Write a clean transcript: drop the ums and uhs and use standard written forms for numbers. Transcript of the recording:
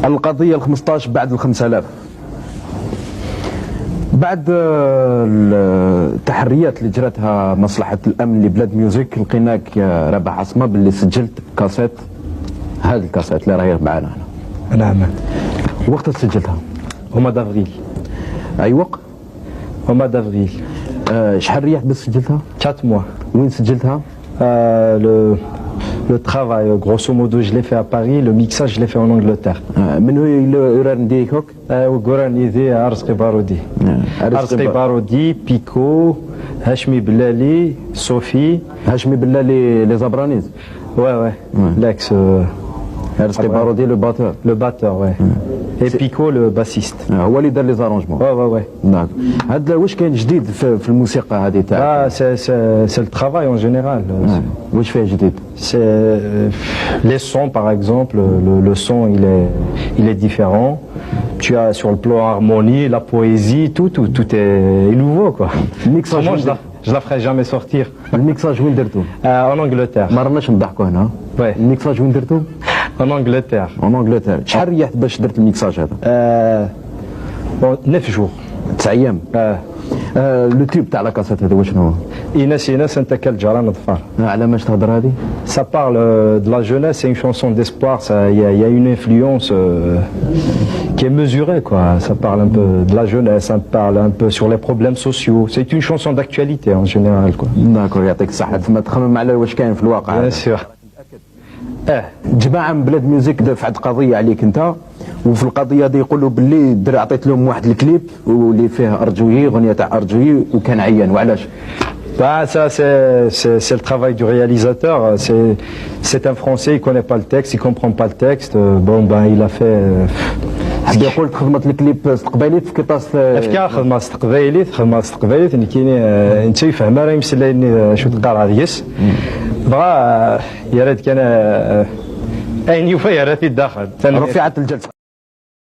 القضية ال 15 بعد ال 5000، بعد التحريات اللي جرتها مصلحة الأمن لبلاد ميوزك، لقيناك يا رابح عصمة باللي سجلت كاسيت، هذه الكاسيت اللي راهي معنا هنا. نعم. وقت سجلتها؟ Au mois d'avril. أي وقت؟ Au mois d'avril. شحال ريحت باش سجلتها؟ 4 mois. وين سجلتها؟ Le travail, grosso modo, je l'ai fait à Paris. Le mixage, je l'ai fait en Angleterre. من هو يوران ديكوك؟ وقران يدي أرزقي بارودي. أرزقي بارودي، Pico، Hachmi Bellali، Sophie. هاشمي بلالي les Abranis؟ Ouais. L'ex. أرزقي بارودي le batteur؟ Le batteur, ouais. Et Pico, le bassiste. هو اللي دار les arrangements؟ Ouais. نعم. هذا واش كاين جديد في الموسيقى هذه تاعك؟ Ah, c'est le travail en général. واش فيه جديد؟ C'est les sons, par exemple, le son, il est différent. Tu as sur le plan harmonie, la poésie, tout, tout, tout est nouveau, quoi. الميكساج؟ Autrement, je la ferai jamais sortir. الميكساج وين درتو؟ En Angleterre. ما راناش نضحكوا هنا. Ouais. الميكساج وين درتو؟ En Angleterre. En Angleterre. شحال ريحت باش درت الميكساج هذا؟ Bon, 9 jours. 9 ايام. Le tube تاع la cassette هذا واش هو؟ إيناس إيناس أنت كالجران نظفر. على ماش تهضر هذه؟ Ça parle de la jeunesse, c'est une chanson d'espoir, il y a une influence qui est mesurée, quoi. Ça parle un peu de la jeunesse, ça parle un peu sur les problèmes sociaux. C'est une chanson d'actualité en général, quoi. D'accord، يعطيك الصحة، تما تخمم على واش كاين في الواقع. Bien sûr. اه. جماعة من بلاد ميوزك دفعت قضية عليك انت، وفي القضية دي يقولوا باللي در عطيت لهم واحد الكليب واللي فيه ارجوي، اغنية تاع ارجوي، وكان عيان، وعلاش؟ Bah, ça, c'est le travail du réalisateur. C'est un Français, il connaît pas le texte, il comprend pas le texte. Bon, ben, il a fait. حب يقول خدمت الكليب ستقبايليت في كيطاس. افكار خدمة ستقبايليت، خدمة ستقبايليت، كاين انت يفهم راه يمسلاي شو تقرا ديس بغا يا ريت كان اين يوفا يا ريت الداخل. رفعت الجلسه.